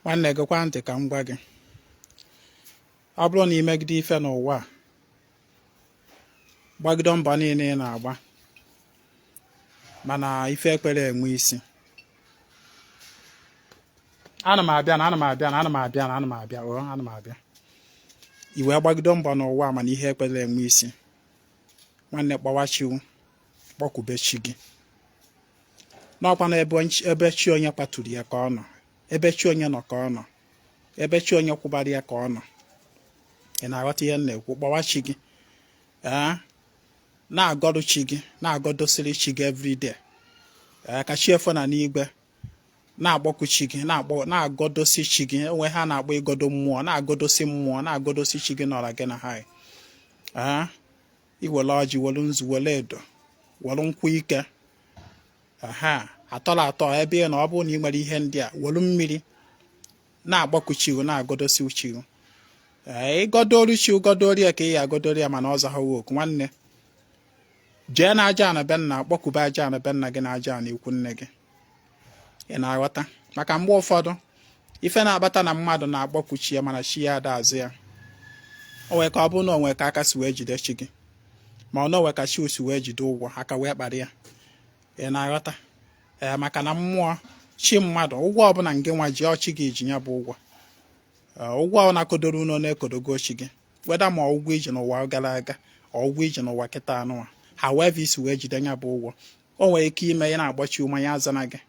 Nwanne, gekwa ntị ka m gwa gị. Ọ bụrụ na imegide ife n'ụwa a, gbagide mbọ niile ị na-agba, mana ife ekpere enwe isi. Ana m abịa na ana m abịa na ana m abịa na ana m abịa o, ana m abịa. I wee gbagide mbọ n'ụwa, mana ihe ekpere enwe isi. Nwanne, kpọwachiwu, kpọkwube chi gị n'ọkwa na ebe chi onye kpaturu ya ka ọ nọ, ebe chi onye nọ ka ọ nọ, ebe chi onye kwụbara ya ka ọ nọ. Ị na-aghọta ihe m na-ekwu? Kpọwa chi gị, ee, na-agọdụ chi gị, na-agọdosiri chi gị everyday, ee, ka chi efo na n'igwe. Na-akpọku chi gị, na-akpọ, na-agọdosi chi gị. Enwe ha na-akpọ ịgọdo mmụọ, na-agọdosi mmụọ, na-agọdosi chi gị nọrọ gị na ha. Ee, iwere ọjị, were nzu, were edo, were nkwụ ike ha atọrọ atọ ebe ị na. Ọ bụrụ na ị nwere ihe ndị a, were mmiri na-agbakụ chi gị, na-agọdosi chi gị. Ee, ịgọdori chi, gọdori ya ka ị ya agọdori ya, mana ọ zaghọwa oku. Nwanne, jee na aja ana be nna, kpọkube aja ana be nna gị na aja ana ikwu nne gị. Ị na-aghọta? Maka mgbe ụfọdụ, ife na-akpata na mmadụ na-akpọku chi ya mana chi ya ada azụ ya, o nwee ka ọ bụrụ na o nwee ka aka si wee jide chi gị, ma ọ na onwe ka chi si wee jide ụgwọ aka wee kpara ya. Ị na-aghọta? Ee, maka na mmụọ chi mmadụ, ụgwọ ọbụla nke nwa ji ọchị gị ji ya bụ ụgwọ. Ụgwọ ọ na-akodoro unu na-ekodogo chi gị, weda ma ụgwọ iji n'ụwa gara aga, ụgwọ iji n'ụwa kịta anụwa, however isi wee jide ya bụ ụgwọ, o nwere ike ime ị na-agbachi ụma ya azana gị.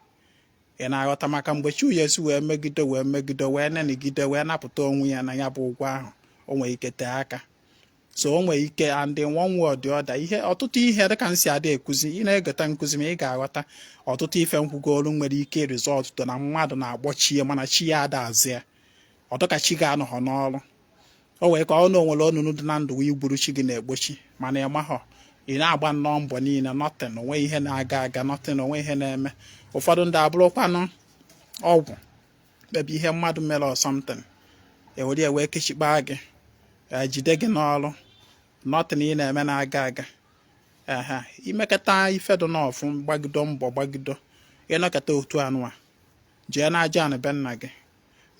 Ị na-aghọta? Maka mgbe chi ya esi wee megide, wee megide, wee nenigide, wee napụta onwe ya na ya bụ ụgwọ ahụ, o nwere ike tee aka. So o nwere ike, and in one way or the other, ihe ọtụtụ ihe dịka m si adị ekuzi, ị na-egota nkụzi ma ị ga-aghọta ọtụtụ ife nkwugolu nwere ike result to na mmadụ na-akpọ chi ya mana chi ya ada azụ ya. Ọ dịka chi ga-anọghọ n'ọrụ. O wee ka ọ na onwere onunu dị na ndụ wee gburu chi gị na-egbochi, mana ị mahọ. Ị na-agba nnọọ mbọ niile, nothing, onwe ihe na-aga aga, nothing, onwe ihe na-eme. Ụfọdụ ndị abụrụkwanụ ọgwụ ebe ihe mmadụ mere or something, ewere ya wee kechikpaa gị, jide gị n'ọrụ, nothing ị na-eme na-aga aga. Ehe, imekọta ife dị n'ọfụ, gbagido mbọ, gbagido, ịnọkọta otu anụwa, jee na aja anị be nna gị,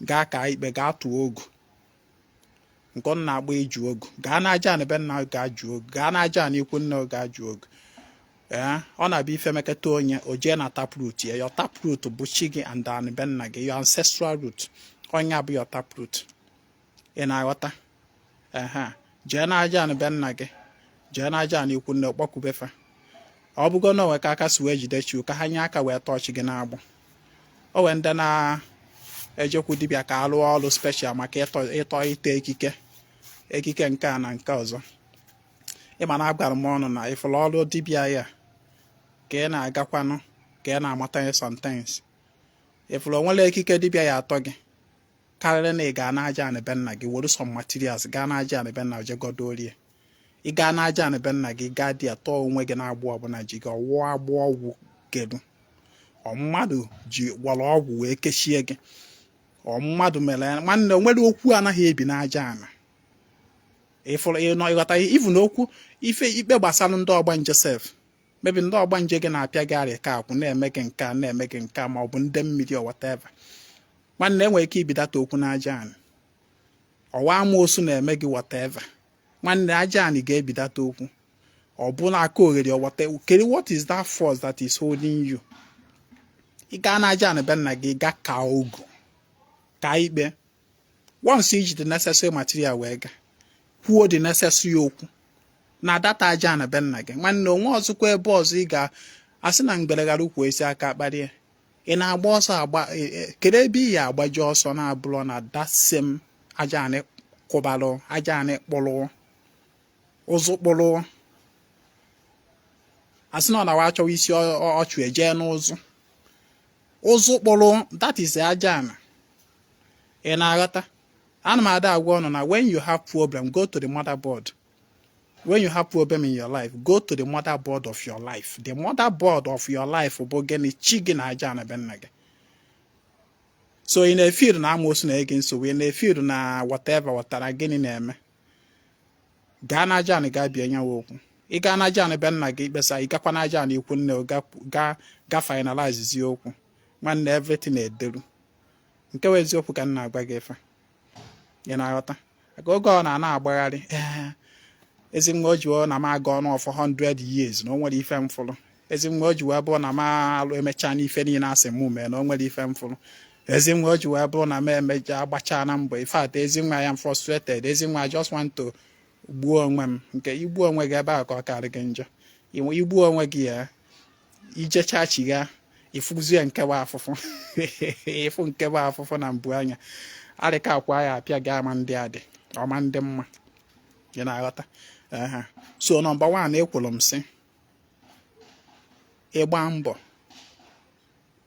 gaa ka ikpe, gaa tụọ ogu nke ọ na-agba iju ogu. Gaa na aja anị be nna, gaa jụọ ogu. Gaa na aja anị ikwu nne, gaa jụọ ogu. Ee, ọ na-abịa ife mekọta onye o jee na taproot ya. Your taproot bụ chi gị and anị be nna gị, your ancestral root, onye abụ your taproot. Ị na-aghọta? Ehe, jee na aja anị be nna gị, jee na aja anị ikwu nne, kpọkubefa. Ọ bụgo na onwe ka aka si wee jide chi, ka ha nye aka wee tọọ chi gị n'agbụ. O wee ndị na-ejekwu dibịa ka alụọ ọrụ special maka ịtọ ịtọ ite ekike, ekike nke a na nke ọzọ. Ịma na agwara m ọnụ na ịfụrụ ọrụ dibịa ya ka ị na-agakwanụ, ka ị na-amata ya sometimes. Ịfụrụ onwere ekike dibịa ya atọ gị karịrị na ị gaa n'aja anị be nna gị, were some materials gaa n'aja anị be nna, je godo orie. Ị gaa n'aja anị be nna gị, gaa dị ya, tọọ onwe gị na-agbụ ọbụla ji gị ọwụọ agbụ ọgwụ kedu ọ mmadụ ji gwọrọ ọgwụ wee kechie gị, ọ mmadụ mere ya. Nwanne, onwere okwu anaghị ebi n'aja ana. Ịfụrụ ịnọ ịghọta ivu na okwu ife ikpe gbasara ndị ọgbanje sef, mebi ndị ọgbanje gị na-apịa gị arịa ka akwụ na-eme gị nke a, na-eme gị nke a, ma ọ bụ ndị mmiri or whatever. Nwanne, enwere ike ibidata okwu n'aja anị. Ọwa amoosu na-eme gị, whatever. Nwanne, aja anị ga-ebidata okwu. Ọ bụ na aka oghere ọwata kedu? What is that force that is holding you? Ị gaa n'aja anị be nna gị, ga ka ogu, ka ikpe. Once iji the necessary material wee ga kwuo the necessary okwu na data aja anị be nna gị, nwanne, onwe ọzọkwa ebe ọzọ ị ga-asị na mgbere ghara ukwu esi aka kparịa. Ị na-agba ọsọ agba, kedu ebe ị ya agbaji ọsọ na-abụrọ na that same aja anị kwụbalụ, aja anị kpụrụ ụzụ kpụrụ? Asị na ọ na-awa achọwa isi ọchụ ejee n'ụzụ, ụzụ kpụrụ, that is aja ana. Ị na-aghọta? Ana m ada agwa ọnụ na when you have problem, go to the motherboard. When you have problem in your life, go to the motherboard of your life. The motherboard of your life bụ gịnị? Chi gị na aja ana be nna gị. So ị na-efeel na amoosu na-ege nsogbu, ị na-efeel na whatever whatara gịnị na-eme, gaa na aja anị, gaa bie nyawa okwu. Ị gaa na aja anị be nna gị kpesa, ị gakwa na aja anị ikwu nne, ga ga finalize okwu. Nwanne, everything ederu. Nke bụ eziokwu ka m na-agwa gị ife. Ị na-aghọta? Ka oge ọ na-ana agbagharị, ee, Ezinwa, o ji wee na m aga ọnụ for 100 years na o nwere ife m fụrụ. Ezinwa, o ji wee bụrụ na m alụ emechaa n'ife niile asị m mee na o nwere ife m fụrụ. Ezinwa, o ji wee bụrụ na m emeja agbachaa na mbọ. In fact, Ezinwa, I am frustrated. Ezinwa, I just want to gbuo onwe m. Nke igbuo onwe gị ebe ahụ ka ọ karị gị njọ. Igbuo onwe gị ya, ijecha chigha, ịfụzie nkewa afụfụ, ịfụ nkewa afụfụ na mbụ anya arịka akwa ya apịa gị ama ndị adị ọma ndị mma. Ị na-aghọta? Ehe. So number one, ekwuru m sị ịgba mbọ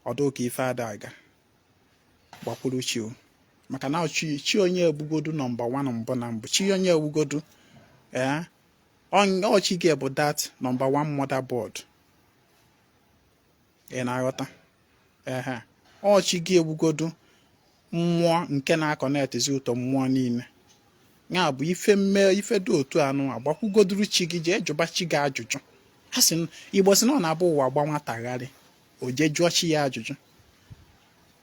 ọdụ ka ife ada aga, gbakwuru chi o, maka na chi chi onye egbugodu number one mbụ na mbụ, chi onye egbugodu. Ee, ọchị gị bụ that number one motherboard. Ị na-aghọta? Ehe, ọchị gị egbugodu mmụọ nke na-aconnectzi ụtọ mmụọ niile ya bụ ife mme ife dị otu anụ. Agbakwugoduru chi gị, jee jụba chi gị ajụjụ. A sị Igbo sị na ọ na-abụ ụwa gba nwatagharị, o jee jụọ chi ya ajụjụ.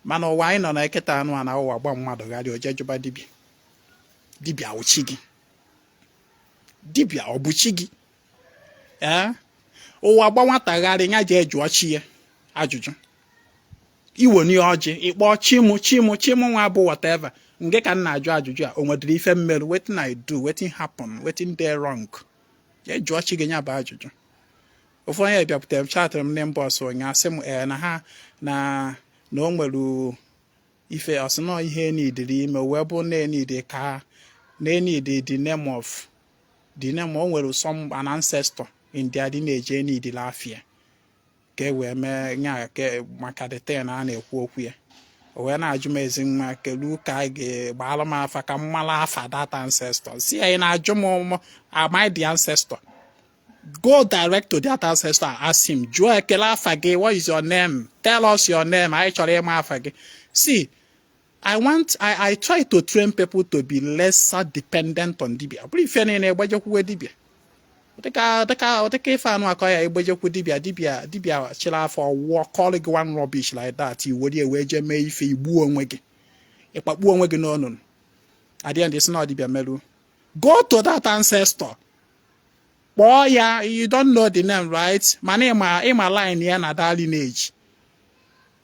Mana ụwa anyị nọ na eketa anụ a na ụwa gba mmadụ gharị, o jee jụba dibịa. Dibịa ọ chi gị? Dibịa ọ bụ chi gị? Ee, ụwa gba nwatagharị, ya jee jụọ chi ya ajụjụ. Iwoni ọjị, ịkpọ chimụ chimụ chimụ nwa bụ whatever nke ka m na-ajụ ajụjụ a, o nwedịrị ife mmerụ? Wetin I do? Wetin happen? Wetin dey wrong? Jee jụọ chi gị ya bụ ajụjụ. Ofu onye bịakwutere m, chatịrị m n'inbox ụnyaahụ, sị m ee, na ha na o nwere ife ọsịnọ ihe enidiri ime wee bụ na enidi ka na enidi the name of the name. O nwere some an ancestor in their lineage enidiri afia ka e wee mee nya ke maka the thing a na-ekwu okwu ya. O wee na-ajụ m, "Ezinwa, kelu ka a ga-gbara m afa ka m mara afa that ancestor?" Si ya, "Ị na-ajụ m, am I the ancestor? Go direct to that ancestor and ask him." Jụọ, "Ekele afa gị? What is your name? Tell us your name. Anyị chọrọ ịma afa gị." See, I try to train people to be lesser dependent on dibia. Ọ bụrụ ife niile egbejekwuwe dibia, dịka ife anụ akọ ya egbejekwu dibia, dibia dibia chịrị afọ wụọ kọrọ gị one rubbish like that, i were wee jee mee ife, igbuo onwe gị, ịkpakpuo onwe gị n'ọnụnụ. At the end, isi na dibia meruo. Go to that ancestor, kpọọ ya. You don't know the name, right? Mana ịma line ya na that lineage.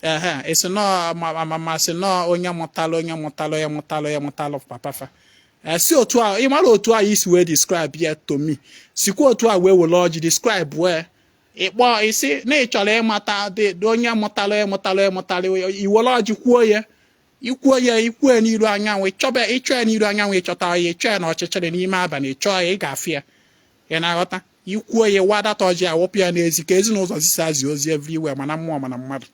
Ehe, esi nọọ ma sị nọọ onye mụtalụ onye mụtalụ onye mụtalụ onye mụtalụ papa fa. Esi otu a ị mara otu a isi wee describe ya to me, sikwa otu a wee were ọjị describe wee ịkpọ isi na ị chọrọ ịmata dị onye mụtalụ onye mụtalụ onye mụtalụ. Iwere ọjị kwuo ya, ikwuo ya, ikwuo n'iru anyanwụ, ịchọba ịchọ ya n'iru anyanwụ, ịchọta ya. Ịchọ ya n'ọchịchịrị n'ime abalị, ịchọọ ya, ị ga-afụ ya. Ị na-aghọta? Ikwuo ya, wadata ọjị, awụpụ ya n'ezi ka ezinụzọ zisa zi ozi everywhere, mana mmụọ mana mmadụ.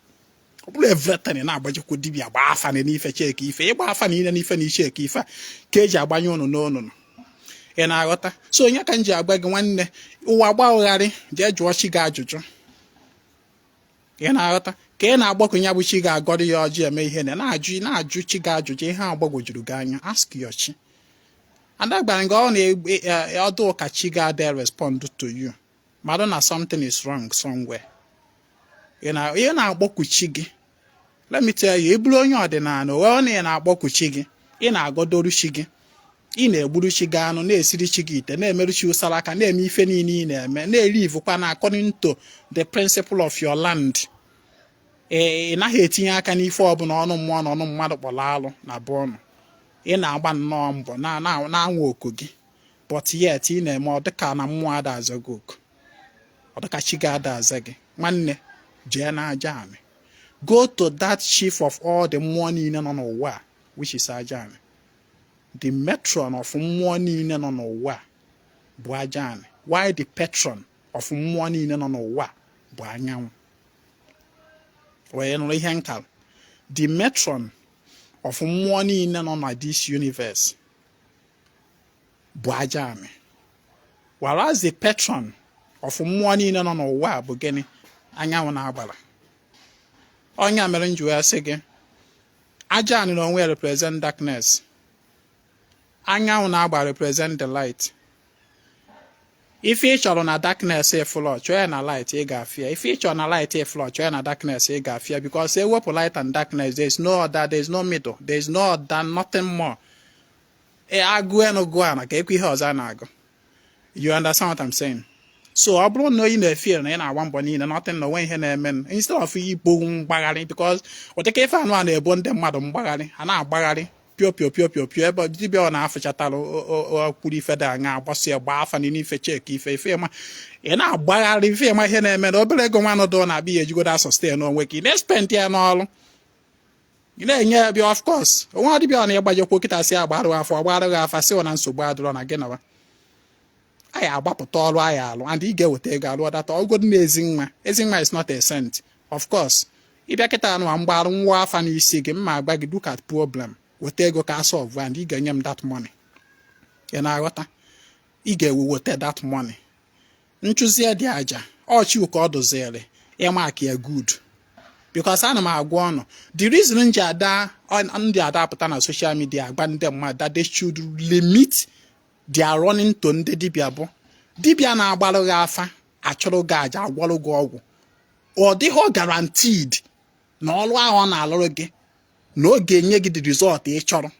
Ọ bụrụ everything na-agbajikwu dibịa gbaa afa na n'ife cheke ife ịgba afa niile n'ife na iche eke ife a ka eji agbanye ụnụ n'onụnụ. Ị na-aghọta? So onye ka m ji agba gị, nwanne, ụwa gba ụgharị, jee jụọ chi gị ajụjụ. Ị na-aghọta? Ka ị na-agbakọ ya bụ chi ga-agọrọ ya ọjị eme ihe na na-ajụ chi gị ajụjụ. Ihe a gbagwojuru gị anya, ask your chi. Ada gwara gị ọ na ọdụ ụka chi ga-adị respond to you, mmadụ na something is wrong somewhere. Ị na-agbọkwu chi gị. Let me tell you, ị bụrụ onye ọdịnala, ọ na ị na-agbọkwu chi gị, ị na-agọdoru chi gị, ị na-egburu chi gị anụ, na-esiri chi gị ite, na-emerụ chi ụsara aka, na-eme ife niile ị na-eme, na-erivukwa na according to the principle of your land. Ee, ị naghị etinye aka n'ife ọbụla ọnụ mmụọ na ọnụ mmadụ kpọrọ alụ na bụọnụ. Ị na-agba nnọọ mbọ na-anwa oku gị, but yet ị na-eme ọ dịka na mmụọ ada aza gị oku, ọ dịka chi gị ada aza gị. Nwanne, jee n'aja anị. Go to that chief of all the mmụọ niile nọ n'ụwa a, which is aja anị. The matron of mmụọ niile nọ n'ụwa bụ aja anị, while the patron of mmụọ niile nọ n'ụwa bụ anyanwụ. Wee nụrụ ihe nka, the matron of mmụọ niile nọ na this universe bụ aja anị, whereas the patron of mmụọ niile nọ n'ụwa bụ gịnị? Anyanwụ na-agbara. Ọnya mere m ji wee sị gị, aja anị na onwe ya represent darkness, anyanwụ na-agba represent the light. Ife ị chọrọ na darkness ịfụlọ, chọọ ya na light, ị ga-afụ ya. Ife ị chọrọ na light ịfụlọ, chọọ ya na darkness, ị ga-afụ ya, because ewepụ light and darkness, there is no other, there is no middle, there is no other, nothing more. Agụ enu gụọ ana ka ekwe ihe ọzọ a na-agụ. You understand what I'm saying? So ọ bụrụ na ị na-efeel na ị na-agba mbọ niile, nothing, na onwe ihe na-eme, instead of igbo mgbagharị, because ụdịka ife anụ a na-ebo ndị mmadụ mgbagharị, a na-agbagharị pio pio pio pio pio ebe dibịa ọ na-afụchatara kwuru ife dị aṅa, agbasị ya, gbaa afa n'ime ife, cheki ife ife ma ị na-agbagharị ife ma ihe na-eme na obere ego nwanụ dụ na-abịa ya ejigodo asustain n'onwe gị, ị na-espend ya n'ọrụ ị na-enye ya bịa. Of course, onwe dibịa ọ na-ịgbajekwu kịta si agbarụ afọ ọgbarụ gị afa sị na nsogbu adịrọ na gị nawa anyị agbapụta ọrụ anyị alụ, and ị ga-eweta ego alụ ọdata ọgọdụ na ezi nwa. Ezi nwa is not a saint, of course. Ịbịa kịta anụ a mgbarụ nwa afa n'isi gị, mma agba gị, look at problem, weta ego ka solve, and ị ga-enye m that money. Ị na-aghọta? Ị ga-ewe weta that money, nchụzie dị aja ọchị ka ọ doziri ịmak ya good, because ana m agwa ọnụ the reason m ji ada ndị ada apụta na social media agba ndị mmadụ that they should limit their running to ndị dibịa, bụ dibịa na-agbalụ gị afa, achụrụ gị aja, agwọrụ gị ọgwụ, ọ dịghọ guaranteed na ọrụ ahụ ọ na-alụrụ gị na ọ ga-enye gị the result ị chọrọ.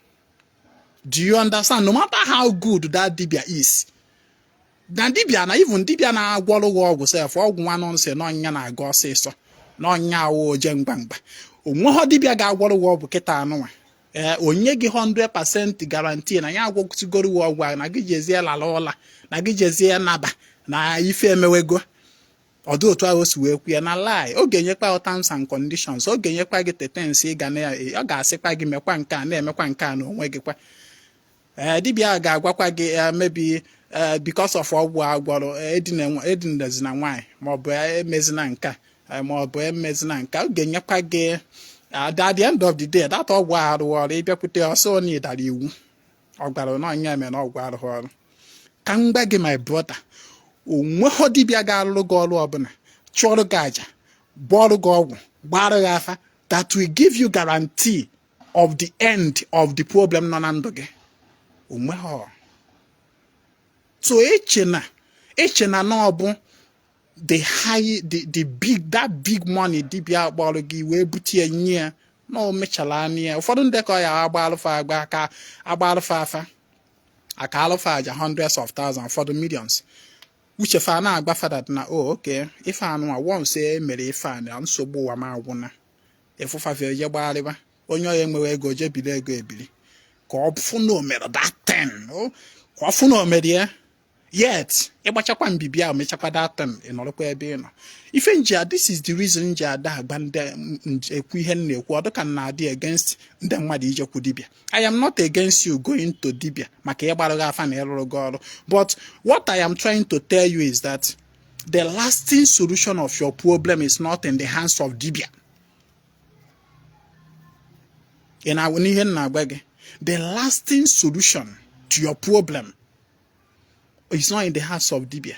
Do you understand? No matter how good that dibia is, na dibia na even dibia na-agwọrụ gị ọgwụ sef, ọgwụ nwanụ nsị n'ọnya na-aga ọsịsọ n'ọnya awụ oje mgbamgba, onweghọ dibia ga-agwọrụ gị ọgwụ kịta anụnwa ee onye gị 100% guarantee na ya agwọsigoro gị ọgwụ ahụ, na gị jezie lala ụla, na gị jezie naba na ife emewego. Ọdụ otu ahụ o si wee kwu ya na lie, ọ ga-enyekwa terms and conditions, ọ ga-enyekwa gị tetensi ị ga na ọ ga-asịkwa gị mekwa nke a, na-emekwa nke a na onwe gị kwa. Ee, dibịa ahụ ga-agwakwa gị maybe because of ọgwụ a gwọrọ, edinezina nwaanyị, maọbụ emezina nke a, maọbụ emezina nke a. Ọ ga-enyekwa gị at the end of the day that ọgwụ a arụghị ọrụ, ịbịakwute ọsọ na ịdara iwu ọ gwara na ọnya mere na ọgwụ arụghị ọrụ. Ka m gwa gị, my brother, onweghọ dibịa ga-arụrụ gị ọrụ ọbụla, chụọrọ gị aja, bụọrụ gị ọgwụ, gbara gị afa that will give you guarantee of the end of the problem nọ na ndụ gị. Onweghọ. So eche na na ọ bụ the high the big that big money dibịa kpọrọ gị wee bute ya nye ya na o mechara anya ya. Ụfọdụ ndị ka ọ ya agba alụfa agba aka agba alụfa afa aka alụfa aja, hundreds of thousands, ụfọdụ millions. Uche fa na-agba fada na o oke ife anụnwa once e mere ife a na nsogbu ụwa m agwụna. Ịfụfafe je gbagharịba onye ọya enweghị ego je biri ego ebiri ka ọ fụ na o mere that thing, ka ọ fụ na o mere ya. Yet ịgbachakwa mbibi ahụ, mechakwa that thing, ị nọrọkwa ebe ị nọ. Ife nji this is the reason nji ada agba ndị ekwu ihe m na-ekwu. Ọ dịka m na-adị against ndị mmadụ ijekwu dibịa. I am not against you going to dibịa maka ịgbarụ gị afa na ịrụrụ gị ọrụ, but what I am trying to tell you is that the lasting solution of your problem is not in the hands of dibịa. Ị na n'ihe m na-agwa gị? The lasting solution to your problem is not in the hands of dibia.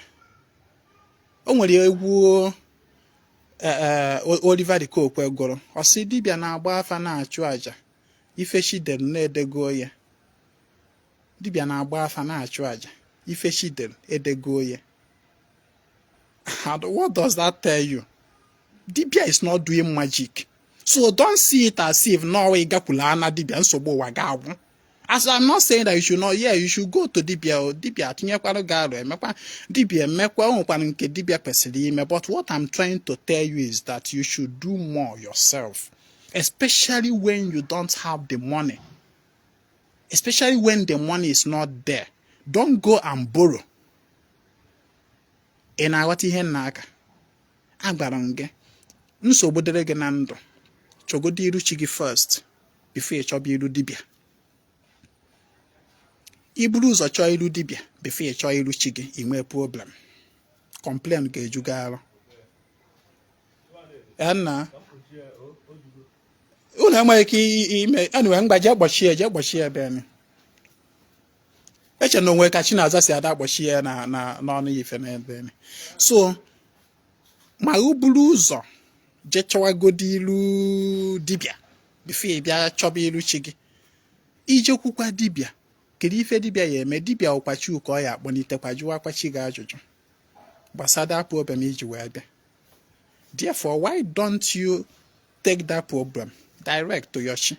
O nwere egwu Oliver de Coque gụrụ, ọ sị dibịa na-agba afa na-achụ àjà, ife chi dere na-edego ya. Dibịa na-agba afa na-achụ àjà, ife chi dere edego ya. What does that tell you? Dibia is not doing magic, so don't see it as if no ịgakwula ana dibia, nsogbu ụwa ga-agwụ. As I'm not saying that you should not, yeah, you should go to dibia o. Dibia tinyekwara gị arụ, emekwa dibia emekwa, o nwekwara nke dibia kwesịrị ime, but what I'm trying to tell you is that you should do more yourself, especially when you don't have the money, especially when the money is not there. Don't go and borrow. Ị na-aghọta ihe nna aka agwara m gị? Nsogbu dịrị gị na ndụ, chọgodo iru chi gị first before ị chọba iru dibia. I buru ụzọ chọọ iru dibia before ị chọọ iru chi gị, ị nwee problem, complain ga-eju gị arụ. Ya nna unu enweghị ike ime anyway. Mgba jee gbochie, jee gbochie ebe emi eche na onwe ka Chinaza si ada gbochie ya na n'ọnụ ya ife n'ebe emi. So ma o buru ụzọ jee chọwagodi ilu dibịa before ị bịa chọba ilu chi gị. Ijekwukwa dibịa, kedu ife dibịa ya eme? Dibịa ụkwachi ka ọ ya akpọnitekwa jụwakwa chi gị ajụjụ. Gbasara that problem iji wee bịa. Therefore, why don't you take that problem direct to your chi?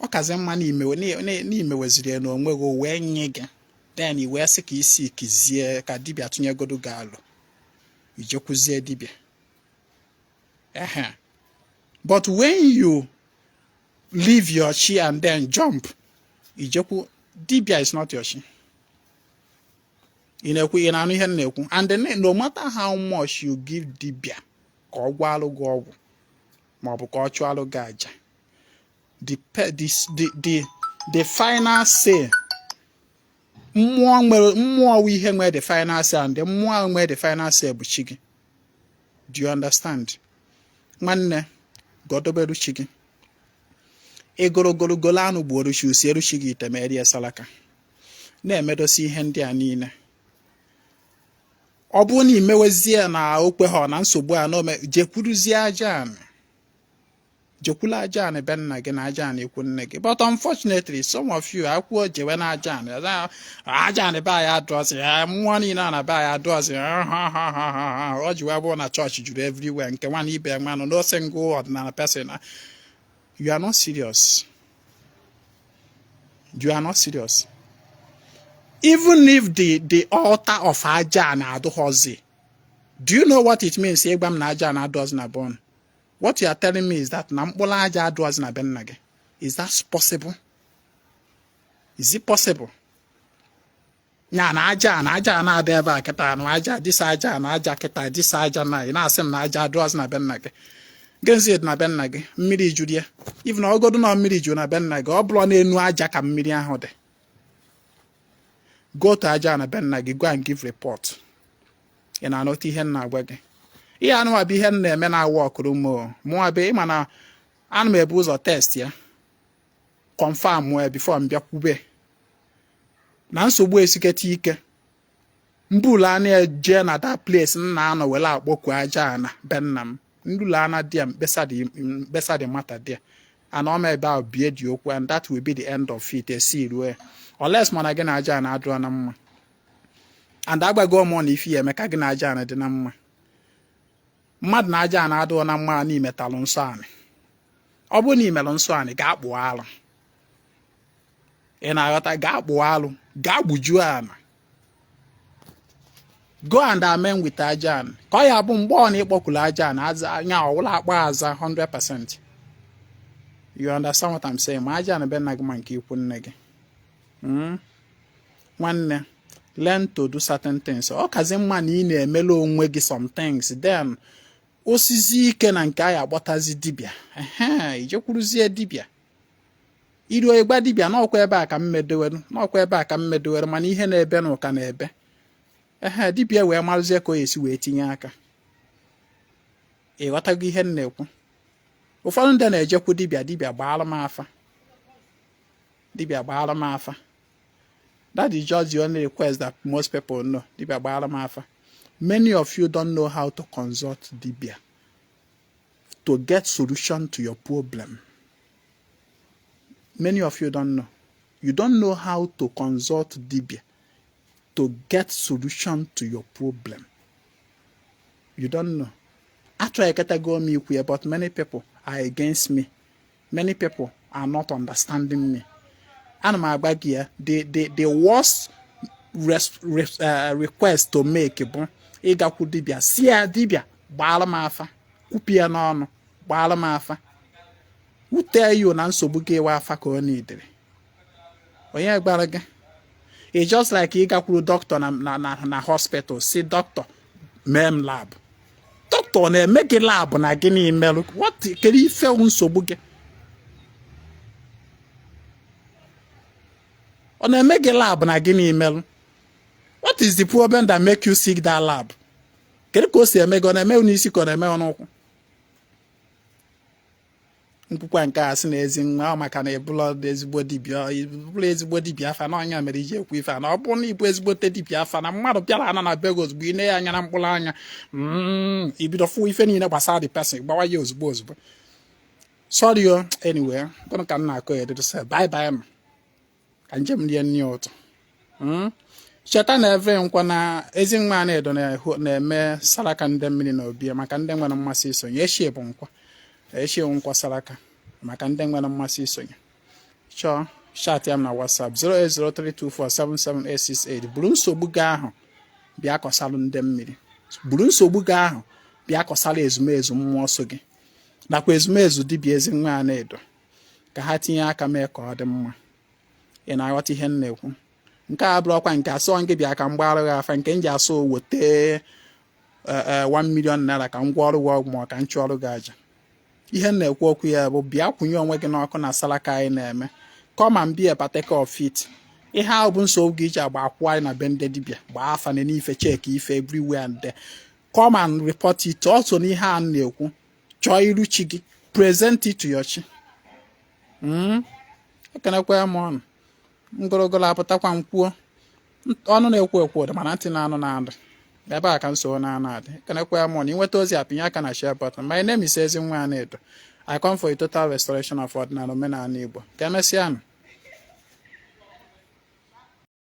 Ọ kazi mma na imeweziri ya n'onwe gị wee nye gị, then i wee sị ka isi kizie ka dibịa tụnyegodo gị alụ, ijekwuzie dibịa ehe. But when you leave your chi and then jump ijekwu dibịa, is not your chi. Ị na-ekwu, ị na-anụ ihe m na-ekwu? And then, no matter how much you give dibịa ka ọ gwalụ gị ọgwụ maọbụ ka ọ chụalụ gị aja, the final say, mmụọ nwere, mmụọ wụ ihe nwere the final say, and the mmụọ ahụ nwere the final say bụ chi gị. Do you understand? Nwanne, godoberu chi gị. Ịgorogorogolo anụ gbuoro chi, usieru chi gị ite, ma rie salaka, na-emedosi ihe ndị a niile. Ọ bụrụ na imewezie na okwe ha na nsogbu a na ome, jekwuruzie aja anị, jekwula aja anị be nna gị na aja anị ikwu nne gị. But unfortunately, some of you akwuo jewe na aja anị, aja anị be anyị adụọzi mmụọ niile a na be anyị adụọzi ha ha ha ha ha. Ọ ji wee bụrụ na chọọchị juru everywhere, nke nwa na ibe nwanụ no single ọdịnala person. You are not serious. You are not serious. Even if the altar of aja na adụghọzi, do you know what it means? Ịgwa m na aja na adụọzi na bon, what you are telling me is that na mkpụrụ aja adụọzi na be nna gị. Is that possible? Is it possible? Ya na aja na aja na-adị ebe a kịta na aja dịsa aja na aja kịta dịsa aja na ị na-asị m na aja adụọzi na be nna gị. Gịnị dị na be nna gị? Mmiri juru ya. Even ọgodu na mmiri juru na be nna gị, ọ bụrụ n'enu aja ka mmiri ahụ dị. Go to aja na be nna gị, go and give report. Ị na-anọta ihe m na-agwa gị? Ihe anụnwa bụ ihe m na-eme na-awa ọkụrụ m. Mụnwa bụ ịma na ana m ebu ụzọ test ya, confirm ya before m bịakwube na nsogbu esiketa ike mbulu a na-eje na that place m na-anọ were akpọku aja ana be nna m. Ndulu ana dị ya, mkpesa dị mata dị ya ana ọma ebe ahụ bie dị okwu, and that will be the end of it. Esi ruo ya unless mana gị na aja ana adụọ na mma, and agbago m na ife ya eme ka gị na aja ana dị na mma. Mmadụ na aja ana adụọ na mma na imetalụ nsọ anị. Ọ bụrụ na imelụ nsọ anị, gaa kpụọ alụ. Ị na-aghọta? Gaa kpụọ alụ, gaa gbujuo ana, go and amen with aja ana, ka ọ ya bụ mgbe ọ na ịkpọkwuru aja ana anya ọwụla akpọ aza 100%. You understand what I'm saying? Ma aja ana be nna gị, ma nke ikwu nne gị. Nwanne, learn to do certain things. Ọ kazi mma na ị na-emelu onwe gị some things, then osisi ike na nke anyị akpọtazi dibịa. Ehe, ijekwuruzie dibịa, iruo ịgba dibịa n'ọkwa ebe a ka m medoweru, n'ọkwa ebe a ka m medoweru, mana ihe na-ebe n'ụka na-ebe. Ehe, dibịa wee marụzie ka o esi wee tinye aka. Ịghọtago ihe m na-ekwu? Ụfọdụ ndị na-ejekwu dibịa, "Dibịa, gbaara m afa, dibịa, gbaara m afa." That is just the only request that most people know: "Dibịa, gbaara m afa." Many of you don't know how to consult dibịa to get solution to your problem. Many of you don't know. You don't know how to consult dibia to get solution to your problem. You don't know. Achọghị eketago m ikwu ya, but many people are against me. Many people are not understanding me. Ana m agba gị ya, the worst request to make bụ ịgakwu dibia si ya, "Dibia, gbaara m afa." Kwupụ ya n'ọnụ, "Gbaara m afa." Who tell you na nsogbu gị ewe afa ka ọ na-edere? Onye gbara gị? It's just like ịgakwuru dọkịta na hospital, si, "Dọkịta, mee m lab." Dọkịta ọ na-eme gị lab na gịnị merụ? What? Kedu ife nsogbu gị? Ọ na-eme gị lab na gịnị merụ? What is the problem that make you seek that lab? Kedu ka o si eme gị? Ọ na-eme n'isi ka ọ na-eme n'ụkwụ? Nkwukwa nke a sị na ezi nwa ọ maka na ịbụla ezigbo dibịa, ịbụla ezigbo dibịa afa na ọnya mere iji ekwu ife a. Na ọ bụrụ na ịbụ ezigbote dibịa afa na mmadụ bịara ana na be gị, ozugbo ị na ya anya na mkpụrụ anya, ibido fụ ife niile gbasara the person, gbawa ya ozugbo ozugbo. Sorry o. Anyway, gụnụ ka m na-akọ ya sị bye bye m ka njem rie nri ụtọ. Cheta na eve nkwa na Ezinwa Anaedo na-eme saraka ndị mmiri na obi maka ndị nwere mmasị isonye. Echi bụ nkwa, echi bụ nkwa saraka maka ndị nwere mmasị isonye. Chọọ, chat ya m na WhatsApp 08032477868. Buru nsogbu gị ahụ bịa kọsalụ ndị mmiri, buru nsogbu gị ahụ bịa kọsara ezumezu mmụọ so gị nakwa ezumezu dibịa Ezinwa Anaedo ka ha tinye aka mee ka ọ dị mma. Ị na-aghọta ihe m na-ekwu? Nke a bụrụkwa nke asọ gị bịa ka m gbara gị afa, nke m ji asọ weta 1 million naira ka m gwọ ọrụ gị ọgwụ ma ọ ka m chụọrụ gị aja. Ihe m na-ekwu okwu ya bụ bịa kwụnye onwe gị n'ọkụ na saraka anyị na-eme. Come and be a partaker of it. Ihe ahụ bụ nsogbu gị iji agba akwụ anyị na be ndị dibịa, gbaa afa na n'ife, check ife everywhere and there. Come and report it also. N'ihe a na-ekwu, chọọ iru chi gị, present it to your chi. Ekenekwa m ọnụ ngorogoro apụtakwa m kwuo ọnụ na-ekwu ekwu ụda, mana ntị na-anụ na-adị ebe a ka nsogbu na-anụ adị. Ekenekwa m ọnụ. Inweta ozi, apịnye aka na share button. My name is Ezinwa Anaedo. I come for a total restoration of ọdịnala, omenala Igbo. Ka emesịanụ.